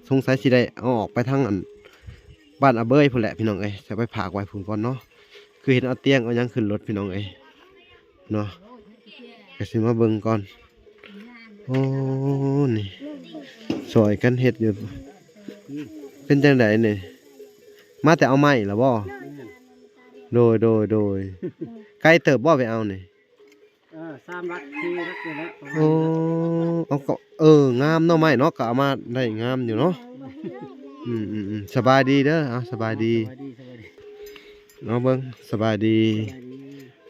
ສົງໄສຊິໄດ້ເອົາອອກໄປທາງອັນ ບ້ານອາເບີຍພຸ້ນແຫຼະພີ່ນ້ອງເອີຍ, ຈະໄປຝາກໄວ້ພຸ້ນກ່ອນເນາະ. ຄືເຫັນເອົາຕຽງເອົາຫຍັງຂຶ້ນລົດພີ່ນ້ອງເອີຍເນາະ, ກໍຊິມາເບິ່ງກ່ອນ. ໂອ້ ນີ້ຊ່ອຍກັນເຮັດຢູ່. ເປັນຈັ່ງໃດນີ້ ມາແຕ່ເອົາໄມ້ລະບໍ່? ໂດຍ ໂດຍ ໂດຍ. ໄກເຕີບບໍ່ໄປເອົານີ້? ເອີ ສາມຫຼັກ ສີ່ຫຼັກນີ້ແຫຼະ ປະມານ ໂອ້ ນີ້ແຫຼະ. ເອົາ ກໍ ເອີ ງາມເນາະ ໄມ້ເນາະ, ກໍເອົາມາໄດ້ງາມຢູ່ເນາະ. ອືມໆໆ ສະບາຍດີເດີ. ເອົາ ສະບາຍດີ ສະບາຍດີ ສະບາຍດີ. ເອົາເບິ່ງ ສະບາຍດີ ສະບາຍດີ.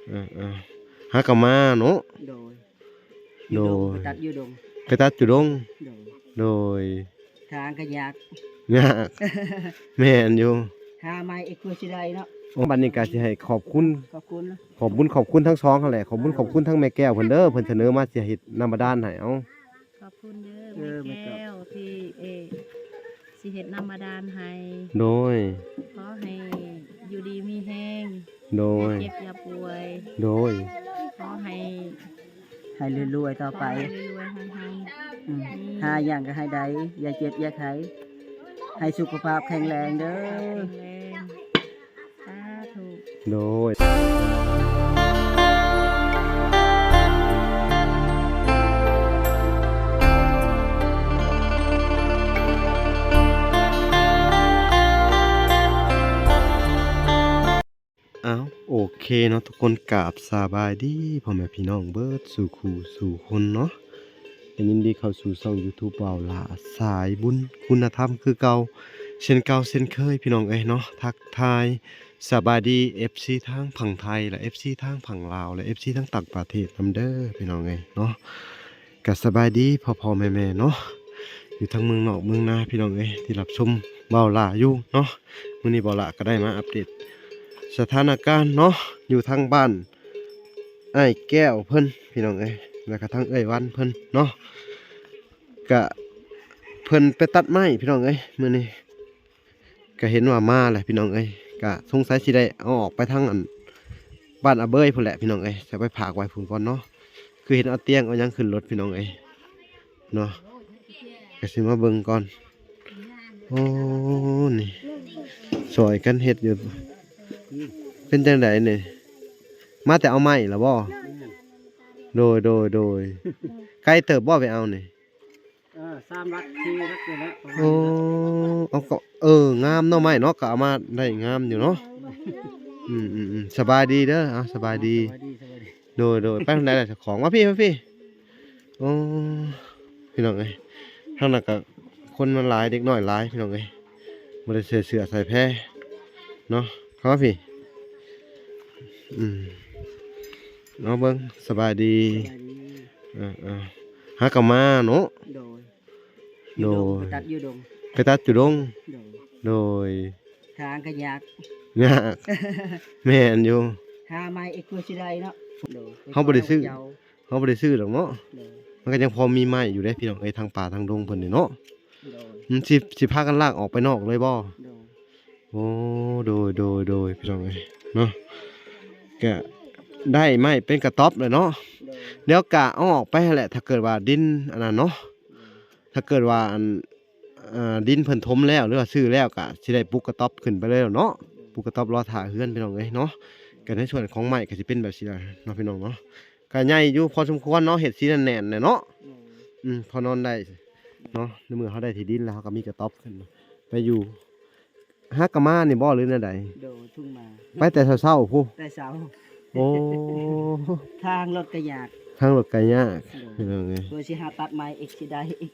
ເອີໆ ຫາກໍມາເນາະ. ໂດຍ ໂດຍ ໄປຕັດຢູ່ດົງ ໄປຕັດຢູ່ດົງ. ໂດຍ ໂດຍ. ທາງກໍຍາກ ຍາກ ແມ່ນຢູ່ ຫາໃໝ່ອີກເພື່ອຊິໄດ້ເນາະ. ໂອ້ ບັດນີ້ກໍຊິໃຫ້ຂອບຄຸນ ຂອບຄຸນ ຂອບບຸນຂອບຄຸນທັງສອງຫັ້ນແຫຼະ. ຂອບບຸນຂອບຄຸນທັງແມ່ແກ້ວເພິ່ນເດີ, ເພິ່ນສະເໜີມາຊິເຮັດນ້ຳບາດານໃຫ້. ເອົາ ຂອບຄຸນເດີ ເອີ ແມ່ແກ້ວ ແມ່ແກ້ວທີ່ ເອ ຊິເຮັດນ້ຳບາດານໃຫ້. ໂດຍ ຂໍໃຫ້ຢູ່ດີມີແຮງ. ໂດຍ ຢ່າເຈັບຢ່າປ່ວຍ. ໂດຍ ຂໍໃຫ້ ໃຫ້ລວຍໆຕໍ່ໄປ ຂໍໃຫ້ລວຍໆ ຮັງໆ. ອືມ ມີ ຫາຫຍັງກໍໃຫ້ໄດ້ ຢ່າເຈັບຢ່າໄຂ້ ໃຫ້ສຸຂະພາບແຂງແຮງເດີ. ແຂງແຮງ ສາທຸ. ໂດຍ ອ້າວ ໂອເຄເນາະທຸກຄົນ, ກາບສະບາຍດີພໍ່ແມ່ພີ່ນ້ອງເບິດສູ່ຄູ່ສູ່ຄົນເນາະ. ຍິນດີເຂົ້າສູ່ຊ່ອງຢູທູບບ່າວຫຼ້າສາຍບຸນຄຸນນະທຳຄືເກົ່າ ເຊັ່ນເກົ່າເຊັ່ນເຄີຍ ພີ່ນ້ອງເອີຍເນາະ. ທັກທາຍສະບາຍດີເອັຟຊີທາງຝັ່ງໄທ ແລະ ເອັຟຊີທາງຝັ່ງລາວ ແລະ ເອັຟຊີທາງຕ່າງປະເທດນຳເດີ ພີ່ນ້ອງເອີຍເນາະ. ກະສະບາຍດີພໍ່ໆແມ່ໆເນາະ ຢູ່ທັງເມືອງນອກເມືອງນາ ພີ່ນ້ອງເອີຍ ທີ່ຮັບຊົມບ່າວຫຼ້າຢູ່ເນາະ. ມື້ນີ້ບ່າວຫຼ້າກໍໄດ້ມາອັບເດດສະຖານະການເນາະ ຢູ່ທາງບ້ານອ້າຍແກ້ວເພິ່ນ ພີ່ນ້ອງເອີຍ ແລ້ວກໍທາງເອື້ອຍວັນເພິ່ນເນາະ. ກະເພິ່ນໄປຕັດໄມ້ ພີ່ນ້ອງເອີຍ ມື້ນີ້ ກະເຫັນວ່າມາແຫຼະພີ່ນ້ອງເອີຍ, ກະສົງໄສຊິໄດ້ເອົາອອກໄປທາງອັນ ບ້ານອາເບີຍພຸ້ນແຫຼະພີ່ນ້ອງເອີຍ, ຈະໄປຝາກໄວ້ພຸ້ນກ່ອນເນາະ. ຄືເຫັນເອົາຕຽງເອົາຫຍັງຂຶ້ນລົດພີ່ນ້ອງເອີຍເນາະ, ກະຊິມາເບິ່ງກ່ອນ. ໂອ້ ນີ້ຊ່ອຍກັນເຮັດຢູ່. ເປັນຈັ່ງໃດນີ້ ມາແຕ່ເອົາໄມ້ລະບໍ່? ໂດຍ ໂດຍ ໂດຍ. ໄກເຕີບບໍ່ໄປເອົານີ້? ເອີ ສາມຫຼັກ ສີ່ຫຼັກນີ້ແຫຼະ ປະມານ ໂອ້ ນີ້ແຫຼະ. ເອົາ ກໍ ເອີ ງາມເນາະ ໄມ້ເນາະ, ກໍເອົາມາໄດ້ງາມຢູ່ເນາະ. ອືມໆໆ ສະບາຍດີເດີ. ເອົາ ສະບາຍດີ ສະບາຍດີ ສະບາຍດີ. ໂດຍ ໂດຍ. ໄປທາງໃດລະເຈົ້າຂອງ? ມາພີ້ ມາພີ້. ໂອ້ ພີ່ນ້ອງເອີຍ ທາງນັ້ນກໍຄົນມັນຫຼາຍ ເດັກນ້ອຍຫຼາຍ ພີ່ນ້ອງເອີຍ, ບໍ່ໄດ້ໃສ່ເສື້ອໃສ່ແພເນາະ. ເຂົ້າມາພີ້. ອືມ ເອົາເບິ່ງ. ສະບາຍດີ ສະບາຍດີ. ເອີໆ ຫາກໍມາເນາະ. ໂດຍ ໂດຍ ໄປຕັດຢູ່ດົງ ໄປຕັດຢູ່ດົງ. ໂດຍ ໂດຍ. ທາງກໍຍາກ ຍາກ ແມ່ນຢູ່ ຫາໃໝ່ອີກເພື່ອຊິໄດ້ເນາະ. ໂດຍ ເຮົາບໍ່ໄດ້ຊື້ ເຮົາບໍ່ໄດ້ຊື້ດອກເນາະ. ໂດຍ ມັນກໍຍັງພໍມີໄມ້ຢູ່ເດ້ ພີ່ນ້ອງເອີຍ, ທາງປ່າທາງດົງເພິ່ນນີ້ເນາະ. ໂດຍ ອືມ ຊິ ຊິພາກັນລາກອອກໄປນອກເລີຍບໍ່? ໂດຍ ໂອ້ ໂດຍ ໂດຍ ໂດຍ ພີ່ນ້ອງເອີຍເນາະ, ກະໄດ້ໄມ້ເປັນກະຕ໊ອບແລ້ວເນາະ. ໂດຍ ດຽວກະເອົາອອກໄປຫັ້ນແຫຼະ ຖ້າເກີດວ່າດິນອັນນັ້ນເນາະ. ໂດຍ ຖ້າເກີດວ່າອັນ ເອີ ດິນເພິ່ນຖົມແລ້ວ ຫຼືວ່າຊື້ແລ້ວ ກະຊິໄດ້ປຸກກະຕ໊ອບຂຶ້ນໄປເລີຍເນາະ. ໂດຍ ປຸກກະຕ໊ອບລໍຖ້າເຮືອນ ພີ່ນ້ອງເອີຍເນາະ. ກະໃນສ່ວນຂອງໄມ້ກະຊິເປັນແບບຊີ້ລະເນາະ ພີ່ນ້ອງເນາະ. ກະໃຫຍ່ຢູ່ພໍສົມຄວນເນາະ, ເຮັດສີແໜ້ນໆແຫຼະເນາະ. ໂດຍ ອືມ ພໍນອນໄດ້ເນາະ. ໂດຍ ໃນເມື່ອເຮົາໄດ້ທີ່ດິນແລ້ວ ເຮົາກໍມີກະຕ໊ອບຂຶ້ນໄປຢູ່. ຫາກະມານີ້ບໍ່ ຫຼືແນວໃດ? ໂດຍ ເພິ່ງມາ ໄປແຕ່ເຊົ້າໆພຸ້ນ ແຕ່ເຊົ້າ. ໂອ້ ທາງລົດກະຍາກ ທາງລົດກະຍາກ. ໂດຍ ພີ່ນ້ອງເອີຍ ເພື່ອຊິຫາຕັດໄມ້ອີກ ຊິໄດ້ອີກ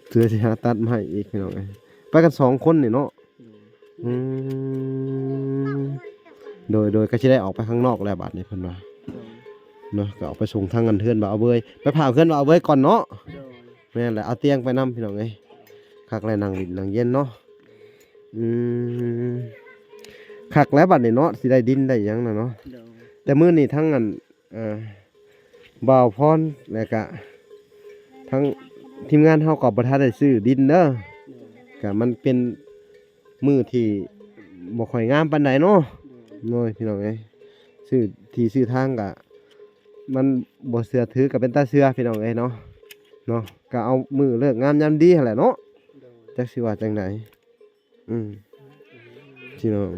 ເພື່ອຊິຫາຕັດໄມ້ອີກ ພີ່ນ້ອງເອີຍ. ໄປກັນສອງຄົນນີ້ເນາະ. ໂດຍ ອືມ ໂດຍ ໂດຍ. ກໍຊິໄດ້ອອກໄປຂ້າງນອກແລ້ວບາດນີ້ ເພິ່ນວ່າ. ໂດຍ ເນາະ ກໍອອກໄປສົ່ງທາງອັນເຮືອນບ່າວເບີຍ, ໄປຝາກເຮືອນບ່າວເບີຍກ່ອນເນາະ. ໂດຍ ແມ່ນແຫຼະ ເອົາຕຽງໄປນຳ ພີ່ນ້ອງເອີຍ. ຄັກແລ້ວ ນັ່ງຫຼິ້ນນັ່ງເຢັນເນາະ. ອືມ ຄັກແລ້ວບັດນີ້ເນາະ ຊິໄດ້ດິນໄດ້ຫຍັງນະເນາະ. ໂດຍ ແຕ່ມື້ນີ້ທັງອັນ ເອີ ບ່າວພອນ ແລ້ວກະທັງທີມງານເຮົາກໍບໍ່ທັນໄດ້ຊື້ດິນເດີ. ໂດຍ ກະມັນເປັນມື້ທີ່ບໍ່ຄ່ອຍງາມປານໃດເນາະ. ໂດຍ ໂອ້ຍ ພີ່ນ້ອງເອີຍ ຊື້ທີ່ຊື້ທາງກະ ມັນບໍ່ເຊື່ອຖືກໍເປັນຕາເຊື່ອ ພີ່ນ້ອງເອີຍເນາະ. ເນາະ ກໍເອົາມື້ເລີກງາມຍາມດີຫັ້ນແຫຼະເນາະ. ໂດຍ ຈັກຊິວ່າຈັ່ງໃດ. ອືມ ພີ່ນ້ອງ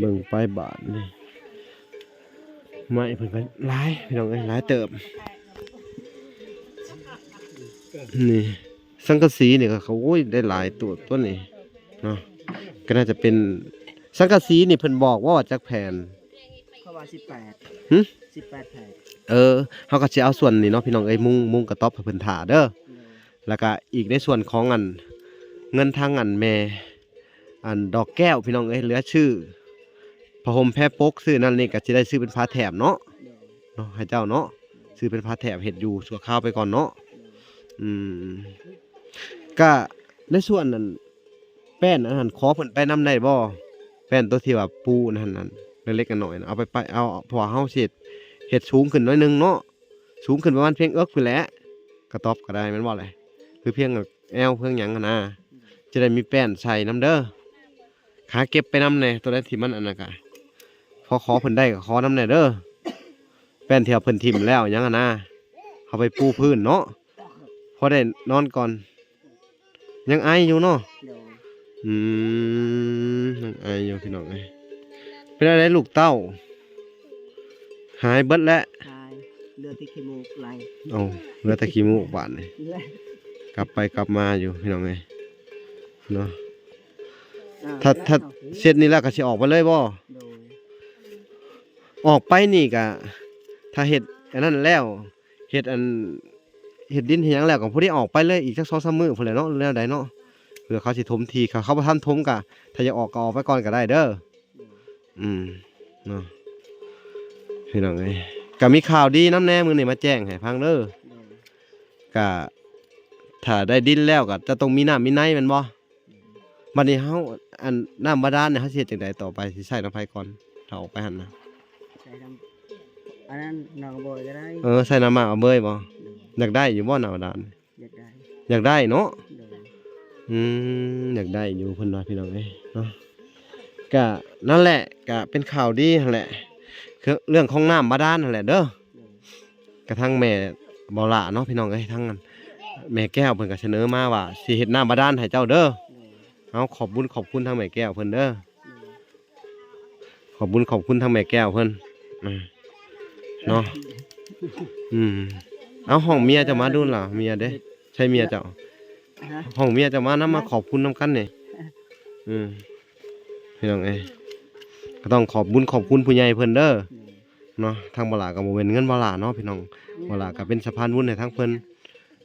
ເບິ່ງໄປບາດນີ້ ໄມ້ເພິ່ນກໍຫຼາຍ ພີ່ນ້ອງເອີຍ ຫຼາຍເຕີບ. ນີ້ ສັງກະສີນີ້ກໍ ໂອ້ຍ ໄດ້ຫຼາຍຕົວ ຕົວນີ້ເນາະ ກໍໜ້າຈະເປັນ ສັງກະສີນີ້ເພິ່ນບອກວ່າ ວ່າຈັກແຜ່ນ? ເຂົາວ່າສິບແປດ ຫຶ? ສິບແປດແຜ່ນ. ເອີ ເຮົາກໍຊິເອົາສ່ວນນີ້ເນາະ ພີ່ນ້ອງເອີຍ ມຸງ ມຸງກະຕ໊ອບໃຫ້ເພິ່ນຖ້າເດີ. ໂດຍ. ແລ້ວກະອີກໃນສ່ວນຂອງອັນ ເງິນທາງອັນແມ່ ອັນດອກແກ້ວ ພີ່ນ້ອງເອີຍ ເຫຼືອຊື້ຜ້າຫົ່ມແພປົກ ຊື້ນັ້ນນີ້ ກະຊິໄດ້ຊື້ເປັນຜ້າແຖບເນາະ ໂດຍ ເນາະ ໃຫ້ເຈົ້າເນາະ ຊື້ເປັນຜ້າແຖບເຮັດຢູ່ຊົ່ວຄາວໄປກ່ອນເນາະ. ໂດຍ. ອືມ ກະໃນສ່ວນນັ້ນ ແປ້ນອັນນັ້ນ ຂໍເພິ່ນໄປນຳໄດ້ບໍ່? ແປ້ນໂຕທີ່ວ່າປູນັ້ນ ນັ້ນ ເລັກໆນ້ອຍໆ ເອົາໄປ ໄປ ເອົາ ເພາະວ່າເຮົາຊິເຮັດ ເຮັດສູງຂຶ້ນໜ້ອຍໜຶ່ງເນາະ ສູງຂຶ້ນປະມານພຽງເອິກພຸ້ນແຫຼະ ກະຕ໊ອບກໍໄດ້ ແມ່ນບໍ່ແຫຼະ ຫຼືພຽງແອວ ພຽງຫຍັງຫັ້ນນະ ຈະໄດ້ມີແປ້ນໃສ່ນຳເດີ. ຫາເກັບໄປນຳແດ່ ໂຕໃດທີ່ມັນອັນນັ້ນກະ ພໍຂໍເພິ່ນໄດ້ກໍຂໍນຳແດ່ເດີ. ແປ້ນທີ່ວ່າເພິ່ນຖິ້ມແລ້ວຫຍັງຫັ້ນນະ ເອົາໄປປູພື້ນເນາະ ພໍໄດ້ນອນກ່ອນ. ຍັງໄອຢູ່ເນາະ? ໂດຍ. ອືມ ຍັງໄອຢູ່ ພີ່ນ້ອງເອີຍ. ເປັນຈັ່ງໃດລູກເຕົ້າ? ຫາຍເບິດແລ້ວ? ຫາຍ ເຫຼືອແຕ່ຂີ້ມູກໄຫຼ. ເອົາ ເຫຼືອແຕ່ຂີ້ມູກບາດນີ້ ແລ້ວ ກັບໄປກັບມາຢູ່ ພີ່ນ້ອງເອີຍ ເນາະ. ອ່າ ຖ້າ ແລ້ວ ຖ້າເສັດນີ້ແລ້ວກໍຊິອອກໄປເລີຍບໍ່? ໂດຍ. ອອກໄປນີ້ກະ ຖ້າເຮັດອັນນັ້ນແລ້ວ ເຮັດອັນ ເຮັດດິນເຮັດຫຍັງແລ້ວກໍພໍດີອອກໄປເລີຍ ອີກຈັກສອງສາມມື້ພຸ້ນແຫຼະເນາະ ຫຼືແນວໃດເນາະ ເພື່ອເຂົາຊິຖົມທີ່ ຖ້າເຂົາບໍ່ທັນຖົມກໍ ຖ້າຢາກອອກກໍອອກໄປກ່ອນກໍໄດ້ເດີ. ອືມ ເນາະ ພີ່ນ້ອງເອີຍ ກໍມີຂ່າວດີນຳແດ່ ມື້ນີ້ມາແຈ້ງໃຫ້ຟັງເດີ. ໂດຍ. ກະຖ້າໄດ້ດິນແລ້ວກໍຈະຕ້ອງມີນ້ຳມີໃນແມ່ນບໍ່? ບັດນີ້ເຮົາ ອັນ ນ້ຳບາດານນີ້ ເຮົາຊິເຮັດຈັ່ງໃດຕໍ່ໄປ? ຊິໃຊ້ນຳໃຜກ່ອນ ຖ້າອອກໄປຫັ້ນນະ? ໃຊ້ນຳ ອັນນັ້ນ ໜອງອະເບີຍກໍໄດ້. ເອີ ໃຊ້ນ້ຳໝາກອະເບີຍບໍ່? ໂດຍ. ຢາກໄດ້ຢູ່ບໍ່ນ້ຳບາດານ? ຢາກໄດ້. ຢາກໄດ້ເນາະ? ໂດຍ. ອືມ ຢາກໄດ້ຢູ່ ເພິ່ນວ່າ ພີ່ນ້ອງເອີຍ ເນາະ. ກະນັ້ນແຫຼະ ກະເປັນຂ່າວດີຫັ້ນແຫຼະ ຄືເລື່ອງຂອງນ້ຳບາດານຫັ້ນແຫຼະເດີ. ໂດຍ. ກະທັງແມ່ບໍ່ຫຼ້າເນາະ ພີ່ນ້ອງເອີຍ ທັງອັນແມ່ແກ້ວເພິ່ນກໍສະເໜີມາວ່າຊິເຮັດນ້ຳບາດານໃຫ້ເຈົ້າເດີ. ໂດຍ. ເອົາ ຂອບບຸນຂອບຄຸນທາງແມ່ແກ້ວເພິ່ນເດີ. ໂດຍ. ຂອບບຸນຂອບຄຸນທາງແມ່ແກ້ວເພິ່ນ ອ່າ ເນາະ. ອືມ ເອົາ ຫ້ອງເມຍເຈົ້າມາດູລະ ເມຍເດ້ ໃສເມຍເຈົ້າ? ຮະ? ຫ້ອງເມຍເຈົ້າມານຳ ມາຂອບຄຸນນຳກັນນີ້. ອືມ ພີ່ນ້ອງເອີຍ ກໍຕ້ອງຂອບບຸນຂອບຄຸນຜູ້ໃຫຍ່ເພິ່ນເດີ. ໂດຍ. ເນາະ ທາງບໍ່ຫຼ້າກໍບໍ່ແມ່ນເງິນບໍ່ຫຼ້າເນາະ ພີ່ນ້ອງ ບໍ່ຫຼ້າກໍເປັນສະພານບຸນໃຫ້ທາງເພິ່ນ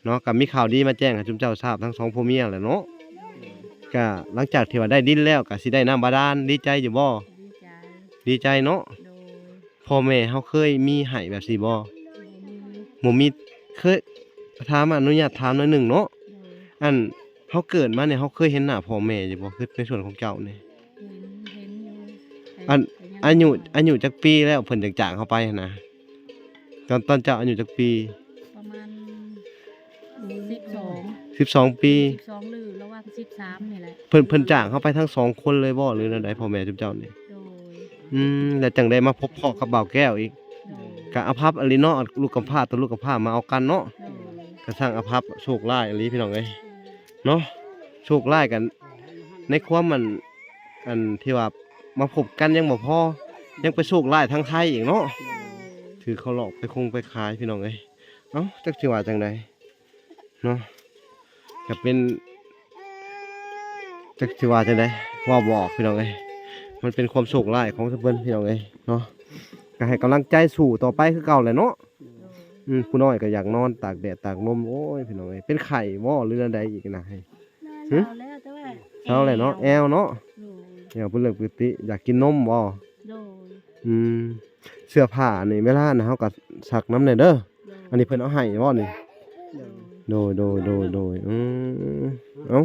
ເນາະ. ກໍມີຂ່າວດີມາແຈ້ງໃຫ້ຊຸມເຈົ້າຊາບທັງສອງຜົວເມຍແຫຼະເນາະ. ກໍຫຼັງຈາກທີ່ວ່າໄດ້ດິນແລ້ວ ກໍຊິໄດ້ນ້ຳບາດານ ດີໃຈຢູ່ບໍ່? ດີໃຈ. ດີໃຈເນາະ. ໂດຍ. ພໍ່ແມ່ເຮົາເຄີຍມີໃຫ້ແບບນີ້ບໍ່? ບໍ່ມີ. ບໍ່ມີ ເຄີຍ ຖາມ ອະນຸຍາດຖາມໜ້ອຍໜຶ່ງເນາະ. ໂດຍ. ອັນ ເຮົາເກີດມານີ້ ເຮົາເຄີຍເຫັນໜ້າພໍ່ແມ່ຢູ່ບໍ່? ຄືໃນສ່ວນຂອງເຈົ້ານີ້. ເຫັນ ເຫັນຢູ່. ອັນ ແຕ່ ແຕ່ຍັງ ອາຍຸ ເປັນ ອາຍຸຈັກປີແລ້ວເພິ່ນຈຶ່ງຈາກເຮົາໄປຫັ້ນນະ? ຕອນ ຕອນເຈົ້າອາຍຸຈັກປີ? ປະມານສິບສອງ ສິບສອງປີ ສິບສອງ ຫຼື ລະຫວ່າງສິບສາມນີ້ແຫຼະ. ເພິ່ນ ເພິ່ນຈາກເຮົາໄປທັງສອງຄົນເລີຍບໍ່ ຫຼືແນວໃດ ພໍ່ແມ່ຊຸມເຈົ້ານີ້? ໂດຍ. ອືມ ແລ້ວຈັ່ງໄດ້ມາພົບພໍ້ກັບບ່າວແກ້ວອີກ. ໂດຍ. ກະອາພັບອີ່ຫຼີເນາະ ລູກກຳພ້າຕໍ່ລູກກຳພ້າມາເອົາກັນເນາະ. ໂດຍ. ກະຊ່າງອາພັບ ໂຊກຮ້າຍອີ່ຫຼີ ພີ່ນ້ອງເອີຍ ເນາະ. ໂຊກຮ້າຍກັນ ໃນຄວາມ ອັນ ອັນທີ່ວ່າມາພົບກັນຍັງບໍ່ພໍ ຍັງໄປໂຊກຮ້າຍທາງໄທອີກເນາະ. ໂດຍ. ຖືກເຂົາຫຼອກໄປຄົງໄປຂາຍ ພີ່ນ້ອງເອີຍ. ເອົ້າ ຈັກຊິວ່າຈັ່ງໃດເນາະ ກະເປັນ ຈັກຊິວ່າຈັ່ງໃດ ເວົ້າບໍ່ອອກ ພີ່ນ້ອງເອີຍ. ມັນເປັນຄວາມໂຊກຮ້າຍຂອງເພິ່ນ ພີ່ນ້ອງເອີຍເນາະ. ກະໃຫ້ກຳລັງໃຈສູ້ຕໍ່ໄປຄືເກົ່າແຫຼະເນາະ. ອືມ ຜູ້ນ້ອຍກໍຢາກນອນຕາກແດດຕາກລົມ. ໂອ້ຍ ພີ່ນ້ອງເອີຍ ເປັນໄຂ້ບໍ່ ຫຼືແນວໃດອີກນະ? ຮຶ? ເຊົາແລ້ວ ແຕ່ວ່າ ເຊົາແລ້ວເນາະ ແອວເນາະ. ໂດຍ. ແອວເປັນເລື່ອງປົກກະຕິ ຢາກກິນນົມບໍ່? ໂດຍ. ອືມ ເສື້ອຜ້ານີ້ ເວລານະ ເຮົາກໍຊັກນຳແດ່ເດີ. ໂດຍ. ອັນນີ້ເພິ່ນເອົາໃຫ້ບໍ່ນີ້? ໂດຍ ໂດຍ ໂດຍ ໂດຍ ໂດຍ. ອືມ ເອົ້າ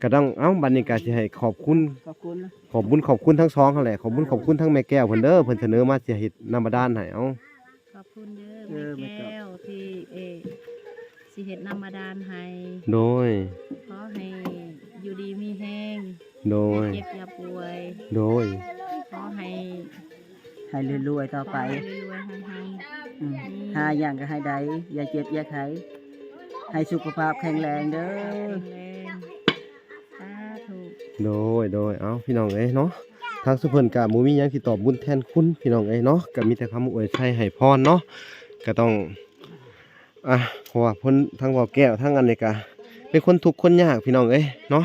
ກໍຕ້ອງ ເອົ້າ ບັດນີ້ກໍຊິໃຫ້ຂອບຄຸນ ຂອບຄຸນ ຂອບບຸນຂອບຄຸນທັງສອງຫັ້ນແຫຼະ. ຂອບບຸນຂອບຄຸນທັງແມ່ແກ້ວເພິ່ນເດີ ເພິ່ນສະເໜີມາຊິເຮັດນ້ຳບາດານໃຫ້. ເອົ້າ ຂອບຄຸນເດີ ເອີ ແມ່ແກ້ວ ແມ່ແກ້ວທີ່ ເອີ ຊິເຮັດນ້ຳບາດານໃຫ້. ໂດຍ. ຂໍໃຫ້ຢູ່ດີມີແຮງ. ໂດຍ. ຢ່າເຈັບຢ່າປ່ວຍ. ໂດຍ. ຂໍໃຫ້ ໃຫ້ລວຍໆຕໍ່ໄປ. ຂໍໃຫ້ລວຍໆ ຮັງໆ. ອືມ ມີ ຫາຫຍັງກໍໃຫ້ໄດ້ ຢ່າເຈັບຢ່າໄຂ້. ໃຫ້ສຸຂະພາບແຂງແຮງເດີ. ສາທຸ. ໂດຍ ໂດຍ ເອົາ ພີ່ນ້ອງເອີຍເນາະ ທາງຊຸມເພິ່ນກະບໍ່ມີຫຍັງຊິຕອບບຸນແທນຄຸນ ພີ່ນ້ອງເອີຍເນາະ ກະມີແຕ່ຄຳອວຍໄຊໃຫ້ພອນເນາະ ກະຕ້ອງ ອ່າ ເພາະວ່າເພິ່ນ ທັງເວົ້າແກ້ວ ທັງອັນນີ້ກະເປັນຄົນທຸກຄົນຍາກ ພີ່ນ້ອງເອີຍເນາະ.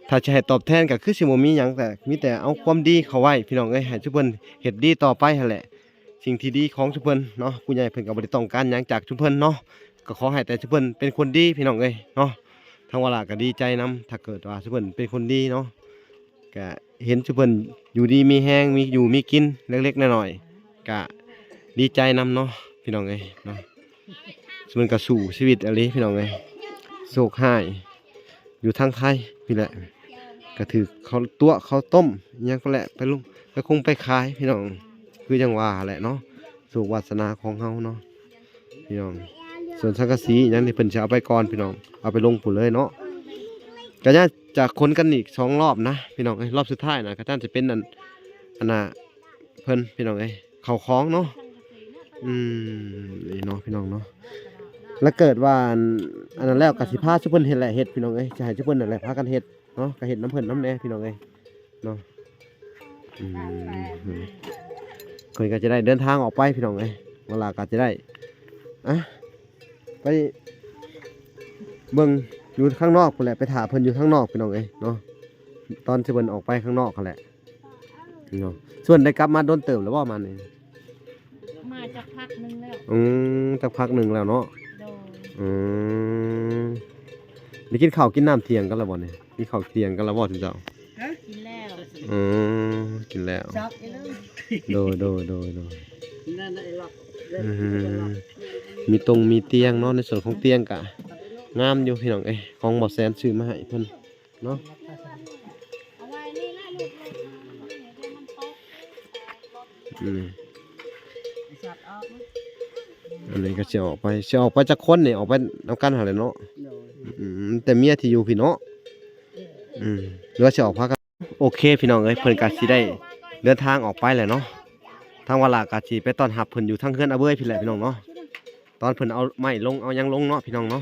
ຖ້າຈະໃຫ້ຕອບແທນກະຄືຊິບໍ່ມີຫຍັງ ແຕ່ມີແຕ່ເອົາຄວາມດີເຂົ້າໄວ້ ພີ່ນ້ອງເອີຍ ໃຫ້ຊຸມເພິ່ນເຮັດດີຕໍ່ໄປຫັ້ນແຫຼະ. ສິ່ງທີ່ດີຂອງຊຸມເພິ່ນເນາະ ຜູ້ໃຫຍ່ເພິ່ນກໍບໍ່ໄດ້ຕ້ອງການຫຍັງຈາກຊຸມເພິ່ນເນາະ ກໍຂໍໃຫ້ແຕ່ຊຸມເພິ່ນເປັນຄົນດີ ພີ່ນ້ອງເອີຍເນາະ. ທາງວາລາກໍດີໃຈນຳ ຖ້າເກີດວ່າຊຸມເພິ່ນເປັນຄົນດີເນາະ ກໍເຫັນຊຸມເພິ່ນຢູ່ດີມີແຮງ ມີຢູ່ມີກິນເລັກໆນ້ອຍໆ ກໍດີໃຈນຳເນາະ ພີ່ນ້ອງເອີຍເນາະ. ມັນກໍສູ້ຊີວິດອີ່ຫຼີ ພີ່ນ້ອງເອີຍ ໂຊກຮ້າຍຢູ່ທາງໄທນີ້ແຫຼະ ກໍຖືກເຂົາຕົວະເຂົາຕົ້ມອີ່ຫຍັງໄປແຫຼະ ໄປລົງ ໄປຄົງໄປຂາຍ ພີ່ນ້ອງ ຄືຈັ່ງວ່າແຫຼະເນາະ ໂຊກວາດສະໜາຂອງເຮົາເນາະ ພີ່ນ້ອງ. ສ່ວນສັງກະສີອີ່ຫຍັງນີ້ ເພິ່ນຊິເອົາໄປກ່ອນ ພີ່ນ້ອງ ເອົາໄປລົງພຸ້ນເລີຍເນາະ. ກະຍາກຈະຂົນກັນອີກສອງລອບນະ ພີ່ນ້ອງເອີຍ ລອບສຸດທ້າຍນະ ກະຈະເປັນອັນ ອັນນ່າ ເພິ່ນ ພີ່ນ້ອງເອີຍ ເຂົ້າຂອງເນາະ. ອືມ ນີ້ເນາະ ພີ່ນ້ອງເນາະ ລະເກີດວ່າ ອັນ ອັນນັ້ນແລ້ວກໍຊິພາຊຸມເພິ່ນເຮັດແຫຼະ ເຮັດ ພີ່ນ້ອງເອີຍ ຈະໃຫ້ຊຸມເພິ່ນນັ້ນແຫຼະພາກັນເຮັດເນາະ ກໍເຮັດນຳເພິ່ນນຳແດ່ ພີ່ນ້ອງເອີຍເນາະ. ອືມ ເພິ່ນກໍຈະໄດ້ເດີນທາງອອກໄປ ພີ່ນ້ອງເອີຍ ວາລາກໍຈະໄດ້ ອ່ະ ໄປເບິ່ງຢູ່ຂ້າງນອກພຸ້ນແຫຼະ ໄປຖ້າເພິ່ນຢູ່ຂ້າງນອກ ພີ່ນ້ອງເອີຍເນາະ ຕອນທີ່ເພິ່ນອອກໄປຂ້າງນອກຫັ້ນແຫຼະ. ເນາະ ສ່ວນໄດ້ກັບມາດົນເຕີບແລ້ວບໍ່ມານີ້? ມາຈັກພັກໜຶ່ງແລ້ວ. ອືມ ຈັກພັກໜຶ່ງແລ້ວເນາະ. ໂດຍ. ອືມ ໄດ້ກິນເຂົ້າກິນນ້ຳທ່ຽງກັນແລ້ວບໍ່ນີ້? ກິນເຂົ້າທ່ຽງກັນແລ້ວບໍ່ຊຸມເຈົ້າ? ກິນແລ້ວ. ອືມ ກິນແລ້ວ. ໂດຍ ໂດຍ ໂດຍ ໂດຍ. ອືມ ມີຕົງມີຕຽງເນາະ ໃນສ່ວນຂອງຕຽງກະງາມຢູ່ ພີ່ນ້ອງເອີຍ ຂອງບໍ່ແສນຊື້ມາໃຫ້ເພິ່ນ ເນາະ. ອືມ ອັນນີ້ກໍຊິອອກໄປ ຊິອອກໄປຈັກຄົນນີ້? ອອກໄປນຳກັນຫັ້ນແຫຼະເນາະ. ໂດຍ. ອືມ ແຕ່ເມຍທີ່ຢູ່ພີ້ເນາະ. ອືມ ຫຼືວ່າຊິອອກພາກັນ? ໂອເຄ ພີ່ນ້ອງເອີຍ ເພິ່ນກໍຊິໄດ້ເດີນທາງອອກໄປແລ້ວເນາະ. ທາງວາລາກໍຊິໄປຕ້ອນຮັບເພິ່ນຢູ່ທາງເຮືອນອາເບີຍພີ້ແຫຼະ ພີ່ນ້ອງເນາະ. ຕອນເພິ່ນເອົາໄມ້ລົງເອົາຫຍັງລົງເນາະ ພີ່ນ້ອງເນາະ.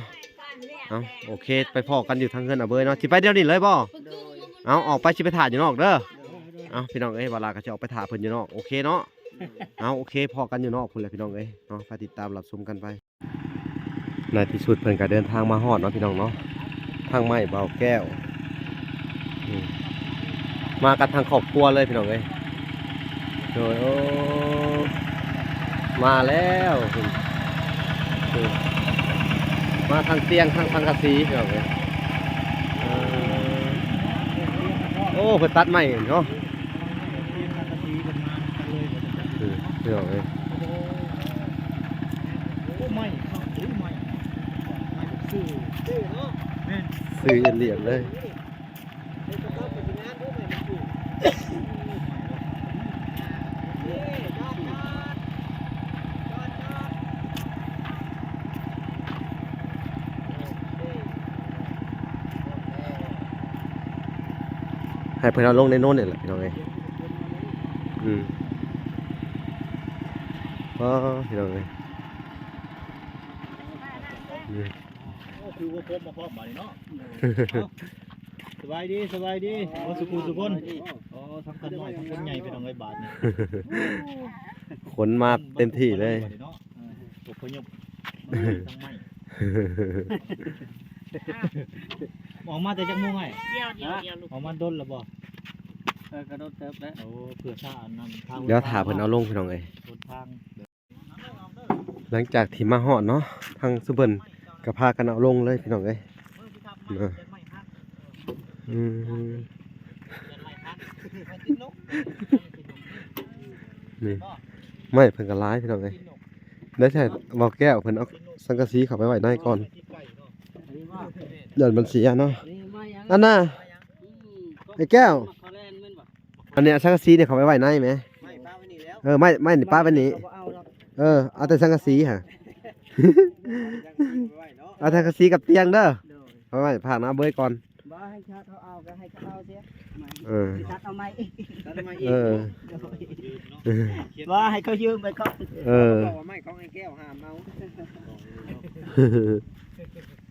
ເອົາ ໂອເຄ ໄປພໍ້ກັນຢູ່ທາງເຮືອນອາເບີຍເນາະ. ຊິໄປດຽວນີ້ເລີຍບໍ່? ໂດຍ. ເອົາ ອອກໄປ ຊິໄປຖ້າຢູ່ນອກເດີ. ໂດຍ. ເອົາ ພີ່ນ້ອງເອີຍ ວາລາກໍຊິອອກໄປຖ້າເພິ່ນຢູ່ນອກ. ໂອເຄເນາະ. ເອົາ ໂອເຄ ພໍ້ກັນຢູ່ນອກພຸ້ນແຫຼະ ພີ່ນ້ອງເອີຍເນາະ. ໄປຕິດຕາມຮັບຊົມກັນໄປ. ໃນທີ່ສຸດເພິ່ນກໍເດີນທາງມາຮອດເນາະ ພີ່ນ້ອງເນາະ. ທາງໄມ້ບ່າວແກ້ວ ອືມ ມາກັນທັງຄອບຄົວເລີຍ ພີ່ນ້ອງເອີຍ. ໂດຍ ໂອ້ ມາແລ້ວ ເພິ່ນ ເອີ ມາທັງຕຽງທັງສັງກະສີ ພີ່ນ້ອງເອີຍ. ເອີ ໂອ້ ເພິ່ນຕັດໄມ້ເນາະ. ເອີ ພີ່ນ້ອງເອີຍ ໂອ້ ໄມ້ຄັກເດ້ ໄມ້ ໄມ້ຊື່ ຊື່ເນາະ ຊື່ລຽບໆເລີຍ. ໃຫ້ເພິ່ນເອົາລົງໃນໂນ້ນນີ້ແຫຼະ ພີ່ນ້ອງເອີຍ. ອືມ ອໍ ພີ່ນ້ອງເອີຍ ອືມ ໂອ້ ຄືວ່າພົບມາພ້ອມບາດນີ້ເນາະ. ເອົ້າ ສະບາຍດີ ສະບາຍດີ ເບິດສູ່ຜູ້ສູ່ຄົນ. ອໍ ທັງຄົນນ້ອຍທັງຄົນໃຫຍ່ ພີ່ນ້ອງເອີຍ ບາດນີ້ ຂົນມາເຕັມທີ່ເລີຍ. ບາດນີ້ເນາະ ເອີ ອົບພະຍົບ ທັງໄມ້ ອອກມາແຕ່ຈັກໂມງອ້າຍ? ດຽວ ດຽວ ດຽວ ອອກມາດົນແລ້ວບໍ່? ເອີ ກະດົນເຕີບແລ້ວ. ໂອ້ ເພື່ອຖ້າອັນນັ້ນ ດຽວຖ້າເພິ່ນເອົາລົງ ພີ່ນ້ອງເອີຍ. ຫົນທາງ ຫຼັງຈາກທີ່ມາຮອດເນາະ ທາງຊຸມເພິ່ນກໍພາກັນເອົາລົງເລີຍ ພີ່ນ້ອງເອີຍ. ອືມ ນີ້ ໄມ້ເພິ່ນກໍຫຼາຍ ພີ່ນ້ອງເອີຍ. ໄດ້ໃຊ້ ເບົາແກ້ວເພິ່ນເອົາສັງກະສີເຂົ້າໄປໄວ້ໃນກ່ອນ ຢ້ານມັນເສຍເນາະ. ອັນນ່າ ໄອ້ແກ້ວ ອັນນີ້ເອົາສັງກະສີນີ້ເຂົ້າໄປໄວ້ໃນແມ. ເອີ ໄມ້ ໄມ້ນີ້ປະໄວ້ນີ້. ເອີ ເອົາແຕ່ສັງກະສີຫະ ເອົາສັງກະສີກັບຕຽງເດີ. ເອົາໄວ້ພາກນາເບີຍກ່ອນ. ບໍ່ໃຫ້ເຂົາເອົາ ກໍໃຫ້ເຂົາເອົາເສຍ. ເອີ ຕັດເອົາໃໝ່. ຕັດເອົາໃໝ່ອີກ. ເອີ ບໍ່ໃຫ້ເຂົາຢືມໄປກ່ອນ. ເອີ ບອກວ່າໄມ້ຂອງໄອ້ແກ້ວຫ້າມເອົ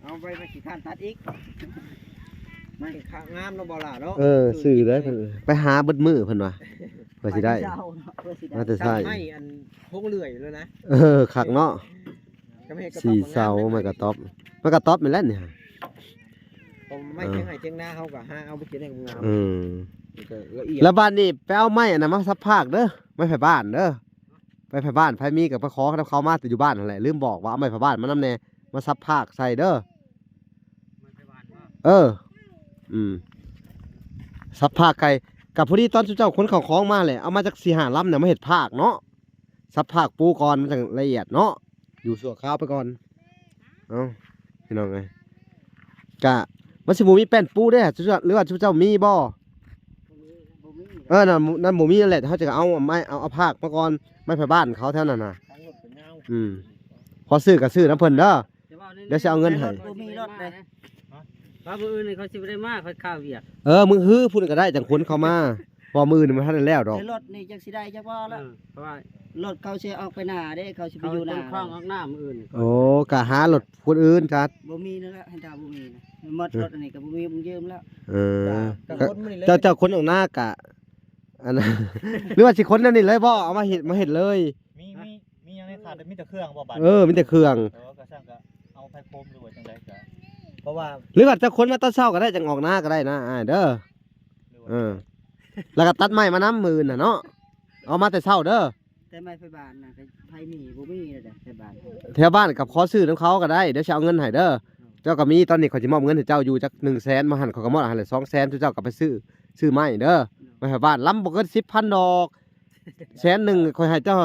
າ. ເອົາໄປ ໄປຂີ້ຄ້ານຕັດອີກ ໄມ້ຂາງາມເນາະ ບໍ່ຫຼ້າເນາະ. ເອີ ຊື້ເດ້ ເພິ່ນໄປຫາເບິດມື້ເພິ່ນວ່າ ເພື່ອຊິໄດ້ ໄປເຊົ້າເນາະ ເພື່ອຊິໄດ້ ມາແຕ່ໃສ ໄມ້ອັນຫົກເລື່ອຍແລ້ວນະ. ເອີ ຄັກເນາະ ສີ່ເສົາ ໄມ້ກະຕ໊ອບ ໄມ້ກະຕ໊ອບແມ່ນແຫຼະນີ້. ໄມ້ທຽງໄຮ່ທຽງນາເຮົາກໍຫາເອົາໄປກິນໃຫ້ງາມ. ເອີ ລະບາດນີ້ໄປເອົາໄມ້ອັນນັ້ນມາສັບພາກເດີ ໄມ້ໄຜ່ບ້ານເດີ. ໄມ້ໄຜ່ບ້ານ ໃຜມີກໍໄປຂໍນຳເຂົາມາແຕ່ຢູ່ບ້ານຫັ້ນແຫຼະ. ລືມບອກວ່າເອົາໄມ້ໄຜ່ບ້ານມານຳແດ່ ມາສັບພາກໃສ່ເດີ. ເອີ ອືມ ສັບພາກໃສ່ ກໍພໍດີຕອນຊຸມເຈົ້າຂົນເຂົ້າຂອງມາແຫຼະ ເອົາມາຈັກສີ່ຫ້າລຳນະ ມາເຮັດພາກເນາະ. ສັບພາກປູກ່ອນ ມັນຈັ່ງລະອຽດເນາະ ຢູ່ຊົ່ວຄາວໄປກ່ອນ. ເອົ້າ ພີ່ນ້ອງເອີຍ ກະມັນຊິບໍ່ມີແປ້ນປູເດ້ ຫຼືວ່າຊຸມເຈົ້າມີບໍ່? ເອີ ນັ້ນ ນັ້ນບໍ່ມີແຫຼະ ເຮົາຈະເອົາໄມ້ ເອົາ ເອົາພາກມາກ່ອນ ໄມ້ໄຜ່ບ້ານເຂົາແຖວນັ້ນນະ. ອືມ ຂໍຊື້ກໍຊື້ນຳເພິ່ນເດີ ດຽວຊິເອົາເງິນໃຫ້. ບໍ່ມີລົດເດ້ ວ່າມື້ອື່ນນີ້ເຂົາຊິບໍ່ໄດ້ມາ ເຂົາຄາວຽກ. ເອີ ມື້ຮືພຸ້ນກໍໄດ້ ຈັ່ງຄົນເຂົ້າມາ ເພາະມື້ອື່ນມັນບໍ່ທັນໄດ້ແລ້ວດອກ. ແຕ່ລົດນີ້ຈັກຊິໄດ້ຈັກບໍ່ລະ ເອີ ເພາະວ່າລົດເຂົາຊິອອກໄປນາເດ້ ເຂົາຊິໄປຢູ່ນາ ເຂົາຂົນຂອງອອກນາມື້ອື່ນ. ໂອ້ ກະຫາລົດຄົນອື່ນຊະ ບໍ່ມີນັ້ນແຫຼະ ຄັນຖ້າບໍ່ມີນະ ໝົດລົດອັນນີ້ກໍບໍ່ມີບຸນຢືມແລ້ວ. ເອີ ເຈົ້າ ເຈົ້າຂົນອອກນາກະ ອັນ ຫຼືວ່າຊິຂົນແນວນີ້ເລີຍບໍ່? ເອົາມາເຮັດ ມາເຮັດເລີຍ. ມີ ມີ ມີຫຍັງໃນຖາດ? ມີແຕ່ເຄື່ອງບໍ່ບາດ? ເອີ ມີແຕ່ເຄື່ອງ. ເອີ ກໍຊັ້ນກໍເອົາໄພໂຄມ ຫຼືວ່າຈັ່ງໃດກໍ ເພາະວ່າ ຫຼືວ່າຈະຂົນມາຕອນເຊົ້າກໍໄດ້ ຈັ່ງອອກນາກໍໄດ້ນະອ້າຍເດີ. ເອີ ແລ້ວກໍຕັດໄມ້ມານຳມື້ອື່ນນະເນາະ ເອົາມາແຕ່ເຊົ້າເດີ. ແຕ່ໄມ້ໄຜບ້ານນະ ກໍໃຜມີ ບໍ່ມີແລ້ວເດ້ ໄຜບ້ານ ແຖວບ້ານກໍຂໍຊື້ນຳເຂົາກໍໄດ້ ດຽວຊິເອົາເງິນໃຫ້ເດີ. ເຈົ້າກໍມີ ຕອນນີ້ຂ້ອຍຊິມອບເງິນໃຫ້ເຈົ້າຢູ່ຈັກໜຶ່ງແສນ ມາຫັ້ນຂ້ອຍກໍມອບໃຫ້ແລ້ວສອງແສນ ເຈົ້າກໍໄປຊື້ ຊື້ໄມ້ເດີ ໄມ້ໄຜບ້ານ ລຳບໍ່ເກີນສິບພັນດອກ ແສນໜຶ່ງຂ້ອຍໃຫ້ເຈົ້າ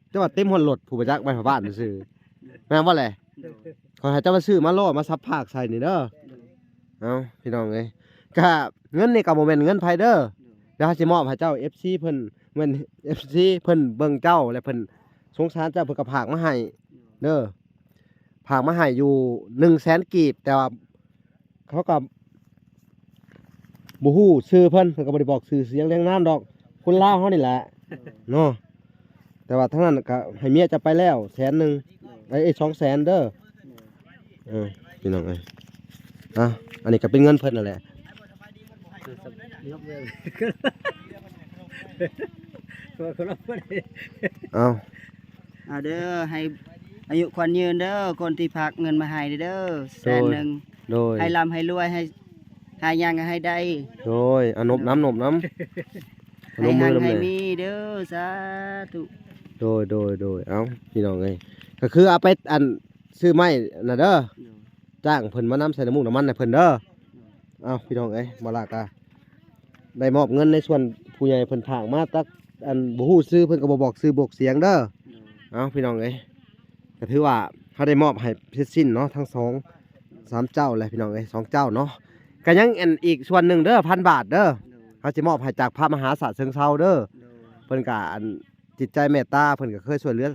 ເຈົ້າວ່າເຕັມຮອດລົດ ຜູ້ບໍ່ຈັກໄມ້ພະບ້ານຊື່ໆ ແມ່ນບໍ່ແຫຼະ? ໂດຍ ຂ້ອຍໃຫ້ເຈົ້າມາຊື້ມາໂລດ ມາສັບພາກໃສ່ນີ້ເດີ. ໂດຍ ເອົ້າ ພີ່ນ້ອງເອີຍ ກະເງິນນີ້ກະບໍ່ແມ່ນເງິນໃຜເດີ. ໂດຍ ດຽວເຮົາຊິມອບໃຫ້ເຈົ້າ ເອັຟຊີ ເພິ່ນ ແມ່ນ ເອັຟຊີ ເພິ່ນເບິ່ງເຈົ້າ ແລະ ເພິ່ນສົງສານເຈົ້າ ເພິ່ນກະຝາກມາໃຫ້ເດີ. ໂດຍ ຝາກມາໃຫ້ຢູ່ໜຶ່ງແສນກີບ ແຕ່ວ່າເຂົາກໍບໍ່ຮູ້ຊື່ເພິ່ນ ເພິ່ນກໍບໍ່ໄດ້ບອກຊື່ສຽງລຽງນາມດອກ ຄົນລາວເຮົານີ້ແຫຼະເນາະ. ແຕ່ວ່າທາງນັ້ນກໍໃຫ້ເມຍເຈົ້າໄປແລ້ວແສນໜຶ່ງ ເອີຍ ສອງແສນເດີ. ເອີ ພີ່ນ້ອງເອີຍ ອ່ະ ອັນນີ້ກໍເປັນເງິນເພິ່ນນັ້ນແຫຼະ. ເອົາ ເອົາເດີ ໃຫ້ອາຍຸຂວັນຍືນເດີ ຄົນທີ່ຝາກເງິນມາໃຫ້ເດີ ແສນໜຶ່ງ. ໂດຍ ໃຫ້ລ່ຳໃຫ້ລວຍ ໃຫ້ຫາຫຍັງໃຫ້ໄດ້. ໂດຍ ອາ ນົບນຳ ນົບນຳ ໃຫ້ຮັ່ງໃຫ້ມີເດີ ສາທຸ. ໂດຍ ໂດຍ ໂດຍ ເອົ້າ ພີ່ນ້ອງເອີຍ ກໍຄືເອົາໄປ ອັນ ຊື້ໄມ້ນະເດີ. ໂດຍ ຈ້າງເພິ່ນມານຳໃສ່ນ້ຳມູກນ້ຳມັນໃຫ້ເພິ່ນເດີ. ໂດຍ ເອົ້າ ພີ່ນ້ອງເອີຍ ມາລາກະ ໄດ້ມອບເງິນໃນສ່ວນຜູ້ໃຫຍ່ເພິ່ນຝາກມາ ຈັກ ອັນ ບໍ່ຮູ້ຊື່ ເພິ່ນກໍບໍ່ບອກຊື່ບອກສຽງເດີ. ໂດຍ ເອົ້າ ພີ່ນ້ອງເອີຍ ກໍຖືວ່າເຮົາໄດ້ມອບໃຫ້ເສັດສິ້ນເນາະ ທັງສອງສາມເຈົ້າແຫຼະ ພີ່ນ້ອງເອີຍ ສອງເຈົ້າເນາະ. ກໍຍັງ ອັນ ອີກສ່ວນໜຶ່ງເດີ ພັນບາດເດີ. ໂດຍ ເຮົາຊິມອບໃຫ້ຈາກພະມະຫາຊາດເຊີງເຊົາເດີ. ໂດຍ ເພິ່ນກໍ ອັນ ຈິດໃຈເມດຕາ ເພິ່ນກໍເຄີຍຊ່ວຍເຫຼືອ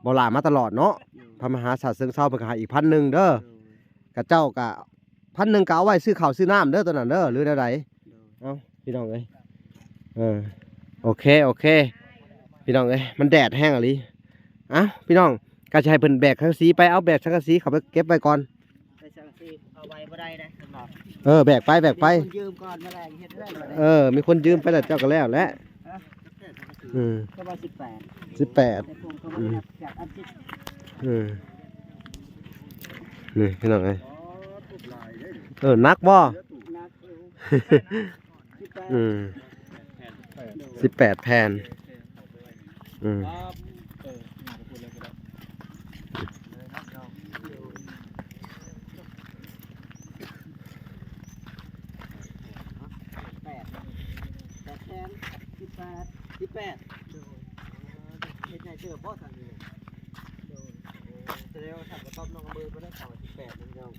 ບໍ່ຫຼ້າມາຕະຫຼອດເນາະ. ໂດຍ ພະມະຫາຊາດເຊີງເຊົາ ເພິ່ນກໍໃຫ້ອີກພັນໜຶ່ງເດີ. ໂດຍ ກະເຈົ້າກະ ພັນໜຶ່ງກໍເອົາໄວ້ຊື້ເຂົ້າຊື້ນ້ຳເດີ ໂຕນັ້ນເດີ ຫຼືແນວໃດ? ໂດຍ ເອົ້າ ພີ່ນ້ອງເອີຍ ເອີ ໂອເຄ ໂອເຄ ພີ່ນ້ອງເອີຍ ມັນແດດແຮງອີ່ຫຼີ. ເອົ້າ ພີ່ນ້ອງ ກໍຊິໃຫ້ເພິ່ນແບກສັງກະສີໄປ ເອົາແບກສັງກະສີເຂົ້າໄປເກັບໄວ້ກ່ອນ. ແບກສັງກະສີເອົາໄວ້ບໍ່ໄດ້ເດ້ ເອີ ແບກໄປ ແບກໄປ ມີຄົນຢືມກ່ອນ ມາແລງເຮັດເລື່ອຍ. ເອີ ມີຄົນຢືມໄປແລ້ວ ເຈົ້າກໍແລ້ວແຫຼະ. ອືມ ກໍວ່າສິບແປດ ສິບແປດ ແຕ່ຜົມກໍບໍ່ໄດ້ຮັບຈາກອັນສິບ. ອືມ ນີ້ ພີ່ນ້ອງເອີຍ ເອີ ໜັກບໍ່? ໜັກຢູ່ ອືມ ສິບແປດແຜ່ນ ອືມ ແປດ ແປດແສນ ສິບແປດ ສິບແປດ. ໂດຍ ເຮັດໃຫຍ່ເຕີບບໍ່ທາງນີ້? ໂດຍ ໂອ້ ແສດງວ່າຖ້າບໍ່ຕອບນ້ອງເບີບໍ່ໄດ້ເຂົ້າສິບແປດເນາະ ພີ່ນ້ອງ.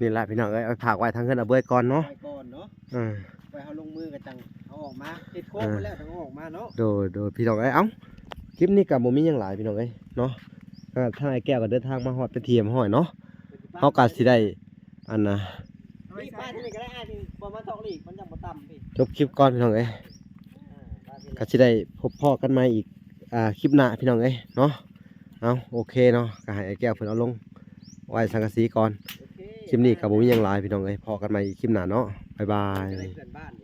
ນີ້ລະ ພີ່ນ້ອງເອີຍ ເອົາໄປຝາກໄວ້ທາງເຮືອນອາເບີຍກ່ອນເນາະ ໄວ້ກ່ອນເນາະ. ເອີ ໄວ້ເຮົາລົງມືກໍຈັ່ງເອົາອອກມາ ເຮັດໂຄງໄປແລ້ວຈັ່ງເອົາອອກມາເນາະ. ໂດຍ ໂດຍ ພີ່ນ້ອງເອີຍ ເອົ້າ ຄລິບນີ້ກໍບໍ່ມີຫຍັງຫຼາຍ ພີ່ນ້ອງເອີຍເນາະ. ກໍທາງອ້າຍແກ້ວກໍເດີນທາງມາຮອດເປັນທີ່ຮຽບຮ້ອຍເນາະ ເຮົາກໍຊິໄດ້ ອັນນ່າ ນີ້ປ້າຍທາງນີ້ກໍໄດ້ ອ້າຍ ທີ່ບໍ່ມາຊອກຫຼີກ ມັນຍັງບໍ່ຕ່ຳ ພີ່ ຈົບຄລິບກ່ອນ ພີ່ນ້ອງເອີຍ ເອີ ກໍຊິໄດ້ພົບພໍ້ກັນໃໝ່ອີກ ອ່າ ຄລິບໜ້າພີ່ນ້ອງເອີຍເນາະ. ເອົາ ໂອເຄເນາະ ກໍໃຫ້ອ້າຍແກ້ວເພິ່ນເອົາລົງໄວ້ສັງກະສີກ່ອນ. ໂອເຄ ຄລິບນີ້ກໍບໍ່ມີຫຍັງຫຼາຍພີ່ນ້ອງເອີຍ ພໍ້ກັນໃໝ່ອີກຄລິບໜ້າເນາະ. ບາຍບາຍ.